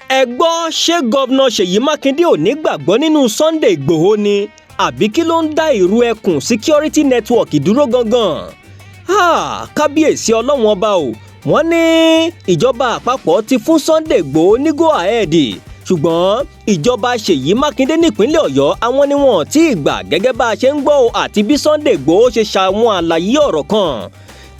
Ẹ gbọ́, ṣé Governor Ṣèyí Mákindé ò ní gbàgbọ́ nínú Sunday Ìgbòho ni, àbí kí ló ń dá Ìrù Ẹkùn Security Network dúró gangan? Kábíyèsí Ọlọ́run Ọba o! Wọ́n ní ìjọba àpapọ̀ ti fún Sunday Ìgbòho ní go ahead, ṣùgbọ́n ìjọba Ṣèyí Mákindé nípínlẹ̀ Ọ̀yọ́, àwọn ni wọn tí ì gbà, gẹ́gẹ́ bá a ṣe ń gbọ́ o, àti bí Sunday Ìgbòho ṣe ṣàwọn àlàyé ọ̀rọ̀ kan.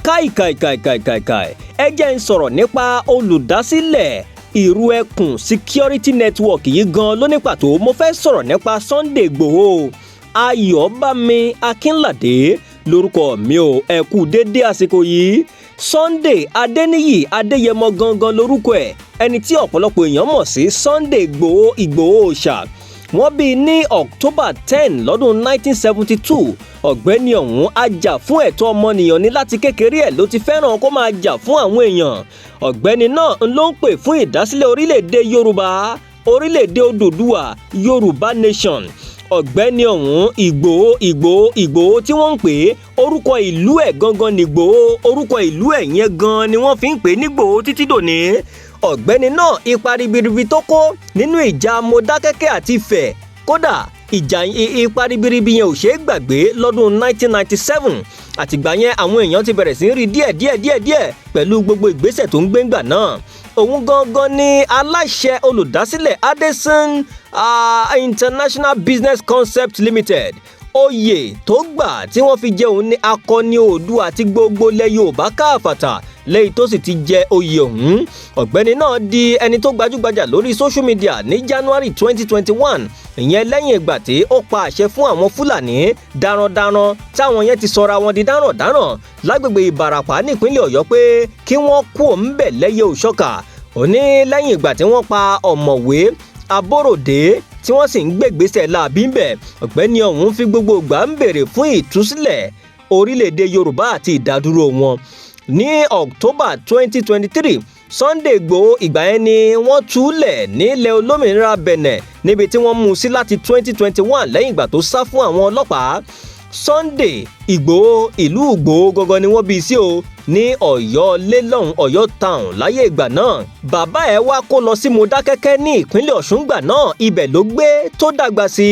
Káìkàìkàìkàìkàì, ẹ jẹ́ ń sọ̀rọ̀ nípa olùdásílẹ̀ Ìrù Ẹkùn Security Network yìí gan ló ní pàtó. Mo fẹ́ sọ̀rọ̀ nípa Sunday Ìgbòho. Ayọ̀bámi Akínládé lórúkọ mi ò. Ẹ kú dédé àsìkò yìí. Sunday Adéníyì Adéyẹmọ gangan lórúkọ ẹ̀, ẹni tí ọ̀pọ̀lọpọ̀ èèyàn mọ̀ sí Sunday Ìgbòho, Ìgbòho Òòṣà. Wọ́n bí ní October 10 lọ́dún 1972. Ọ̀gbẹ́ni ọ̀hún ajá fún ẹ̀tọ́ ọmọnìyàn ní. Láti kékeré ẹ̀ ló ti fẹ́ràn kó máa jà fún àwọn èèyàn. Ọ̀gbẹ́ni náà ló ń pè fún ìdásílẹ̀ orílẹ̀-èdè Yorùbá, orílẹ̀-èdè Odùduwà, Yorùbá Nation. Ọ̀gbẹ́ni ọ̀hún, Ìgbòho, Ìgbòho, Ìgbòho tí wọ́n ń pè é, orúkọ ìlú ẹ̀ gangan ní Ìgbòho. Orúkọ ìlú ẹ̀ yẹn gan ni wọ́n fi ń pè é nígbòho títí dòní. Ọ̀gbẹ́ni náà, ipa ribiribi tó kó nínú ìjà Mọdákẹ́kẹ́ àti Ifẹ̀, kódà ìjà ipa ribiribi yẹn ò ṣeé gbàgbé lọ́dún 1997. Àtìgbà yẹn, àwọn èèyàn ti bẹ̀rẹ̀ sí í rí díẹ̀ díẹ̀ díẹ̀ díẹ̀ pẹ̀lú gbogbo ìgbésẹ̀ tó ń gbé ńgbà náà. Òun gangan ni aláṣẹ olùdásílẹ̀ Addison International Business Concept Limited. Oyè tó gbà tí wọ́n fi jẹ òun ní Akọni Oòduà àti gbogbo ilẹ̀ Yorùbá káàfàtà. Lẹ́yìn tó sì ti jẹ oyè ọ̀hún, ọ̀gbẹ́ni náà di ẹni tó gbajúgbajà lórí social media ní January 2021, ìyẹn lẹ́yìn ìgbà tí ó pa àṣẹ fún àwọn Fúlàní darandaran táwọn yẹn ti sọra wọn di darandaran lágbègbè Ìbàràpá nípínlẹ̀ Ọ̀yọ́ pé kí wọ́n kú òǹbẹ̀ lẹ́yẹ òṣọ́kà. Ó ní lẹ́yìn ìgbà tí wọ́n pa Ọ̀mọ̀wé Aboròdé, tí wọ́n sì ń gbégbèsè láàbí ń bẹ̀. Ọ̀gbẹ́ni ọ̀hún fi gbogbo ìgbà ń béèrè fún ìtúsílẹ̀ orílẹ̀-èdè Yorùbá àti ìdádúró wọn. Ní October 2023, Sunday Igboho, ìgbà yẹn ni wọ́n túlẹ̀ nílẹ̀ olómìnira Benin, níbi tí wọ́n mú un sí láti 2021 lẹ́yìn ìgbà tó sá fún àwọn ọlọ́pàá. Sunday Igboho, ìlú Ìgbòho gangan ni wọ́n bí sí o, ní Ọ̀yọ́ lélọ́hùn, Ọ̀yọ́ Town láyé ìgbà náà. Bàbá ẹ̀ wá kó lọ sí Mọdákẹ́kẹ́ ní ìpínlẹ̀ Ọ̀ṣun gbà náà. Ibẹ̀ ló gbé tó dàgbà sí,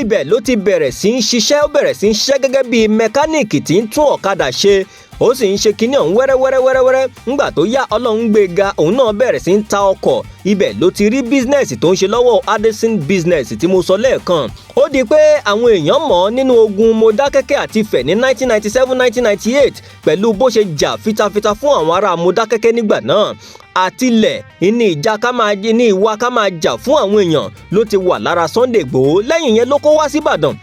ibẹ̀ ló ti bẹ̀rẹ̀ sí í ṣiṣẹ́. Ó bẹ̀rẹ̀ sí í ṣiṣẹ́ gẹ́gẹ́ bíi mẹkáníìkì tí ń tún ọ̀kadà ṣe. Ó sì ń ṣe kinní ọ̀hún wẹ́rẹ́wẹ́rẹ́ wẹ́rẹ́wẹ́rẹ́. Ńgbà tó yá, Ọlọ́run gbé ga, òun náà bẹ̀rẹ̀ sí ń ta ọkọ̀. Ibẹ̀ ló ti rí business tó ń ṣe lọ́wọ́, Addison Business tí mo sọ lẹ́ẹ̀kan. Ó di pé àwọn èèyàn mọ̀ nínú ogun Mọdákẹ́kẹ́ àti Ifẹ̀ ní 1997, 1998, pẹ̀lú bó ṣe jà fitafita fún àwọn ará Mọdákẹ́kẹ́ nígbà náà. Àtilẹ̀ ní ìjà ká máa ní ìwà ká máa jà fún àwọn èèyàn ló ti wà lára Sunday Igboho. Lẹ́yìn yẹn ló kó wá síbàdàn,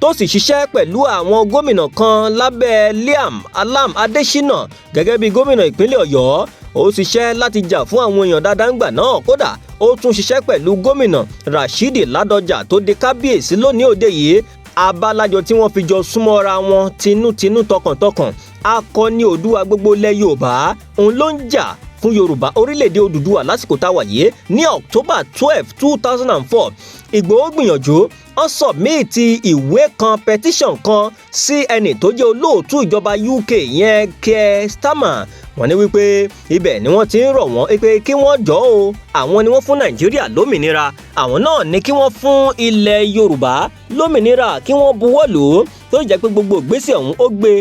tó sì ṣiṣẹ́ pẹ̀lú àwọn gómìnà kan lábẹ́ Liam Alam Adesina gẹ́gẹ́ bí gómìnà ìpínlẹ̀ Ọ̀yọ́. Ó ṣiṣẹ́ láti jà fún àwọn èèyàn dáadáa ńgbà náà. Kódà, ó tún ṣiṣẹ́ pẹ̀lú Gómìnà Rashidi Ládọjà tó di kábíyèsí lónìí òde yìí. Abalajọ tí wọ́n fi jọ súnmọ́ra wọn tinútinú, tọkàntọkàn. Akọni Oòduà gbogbo ilẹ̀ Yorùbá, òun ló ń jà fún Yorùbá, orílẹ̀-èdè Odùduwà lásìkò tá a wà yìí. Ní October 12, 2004, Ìgbòho gbìyànjú, wọ́n submit ìwé kan, petition kan, sí ẹni tó jẹ́ olóòtú ìjọba UK yẹn, Keir Starmer. Wọ́n ní wípé ibẹ̀ ni wọ́n ti ń rọ̀ wọ́n pé kí wọ́n jọ̀ọ́ o, àwọn ni wọ́n fún Nàìjíríà lómìnira, àwọn náà ní kí wọ́n fún ilẹ̀ Yorùbá lómìnira, kí wọ́n buwọ́ lù ú. Tó jẹ́ pé gbogbo ìgbésẹ̀ ọ̀hún, ó gbé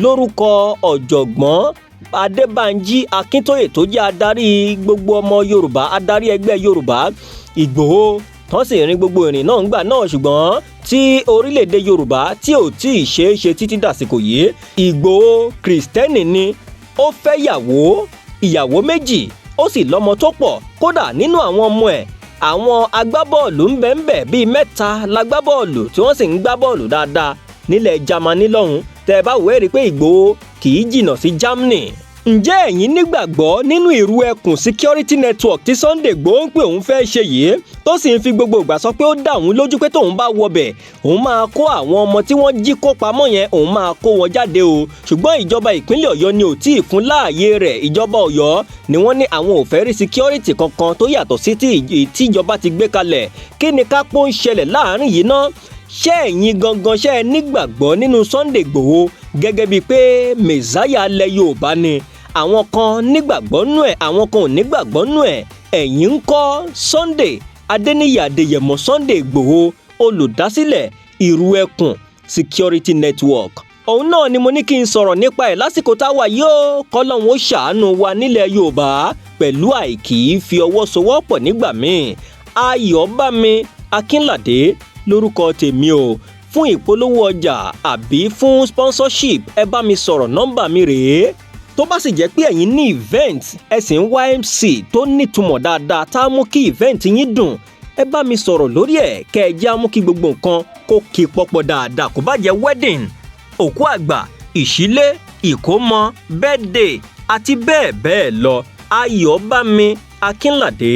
lórúkọ Ọ̀jọ̀gbọ́n Adébánjí Akíntóyè, tó jẹ́ adarí gbogbo ọmọ Yorùbá, adarí ẹgbẹ́ Yorùbá. Ìgbòho tán sì rin gbogbo ìrìn náà ńgbà náà, ṣùgbọ́n tí orílẹ̀-èdè Yorùbá tí ò tí ì ṣeé ṣe títí dàsìkò yìí. Ìgbòho, Kìrìsìtẹ́nì ni. Ó fẹ́ yàwó, ìyàwó méjì, ó sì lọ́mọ tó pọ̀. Kódà, nínú àwọn ọmọ ẹ̀, àwọn agbábọ́ọ̀lù ń bẹ ń bẹ, bíi mẹ́ta lágbábọ́ọ̀lù tí wọ́n sì ń gbá bọ́ọ̀lù dáadáa nílẹ̀ Jámánì lọ́hùn. Tẹ́ ẹ bá wò, ẹ́ rí i pé Ìgbòho kì í jìnnà sí Germany. Ǹjẹ́ ẹ̀yin nígbàgbọ́ nínú Ìrù Ẹkùn Security Network tí Sunday Igboho ń pè òun fẹ́ ṣe yìí, tó sì ń fi gbogbo ìgbà sọ pé ó dá òun lójú pé tóun bá wọbẹ̀, òun máa kó àwọn ọmọ tí wọ́n jí kó pamọ́ yẹn, òun máa kó wọn jáde o? Ṣùgbọ́n ìjọba ìpínlẹ̀ Ọ̀yọ́ ni ò tí ì fún láàyè rẹ̀. Ìjọba Ọ̀yọ́ ni wọ́n ní àwọn ò fẹ́ rí security kankan tó yàtọ̀ sí tí ìjọba ti gbé kalẹ̀. Kí ni ká pọ́n ń ṣẹlẹ̀ láàrin yìí ná? Ṣé ẹ̀yin gangan, ṣé ẹ nígbàgbọ́ nínú Sunday Igboho gẹ́gẹ́ bíi pé mẹ̀sáyà ilẹ̀ Yorùbá ni? Àwọn kan nígbàgbọ́ nú ẹ̀, àwọn kan ò nígbàgbọ́ nú ẹ̀. Ẹ̀yin ń kọ́? Sunday Adéníyì Adéyẹmọ Sunday Ìgbòho, olùdásílẹ̀ Ìrù Ẹkùn Security Network, òun náà ni mo ní kí n sọ̀rọ̀ nípa ẹ̀ lásìkò táwa yóò. Kọ́lọ́hún ó ṣàánú wa nílẹ̀ Yorùbá pẹ̀lú àìkì í fi ọwọ́ sowọ́pọ̀ nígbà míì. Ayọ̀bámi Akínládé lórúkọ tèmi o. Fún ìpolówó ọjà àbí fún sponsorship, ẹ bá mi sọ̀rọ̀, nọ́mbà mi rèé. Tó bá sì jẹ́ pé ẹ̀yin ní event, ẹ sì ń wá MC tó nítumọ̀ dáadáa tá a mú kí event yín dùn, ẹ bá mi sọ̀rọ̀ lórí ẹ̀, kẹ́ ẹ jẹ́ á mú kí gbogbo nǹkan kó kí pọ́pọ́ dáadáa. Kó bá jẹ́ wedding, òkú àgbà, ìṣílé, ìkómọ, birthday àti bẹ́ẹ̀ bẹ́ẹ̀ lọ. Ayọ̀bámi Akínládé.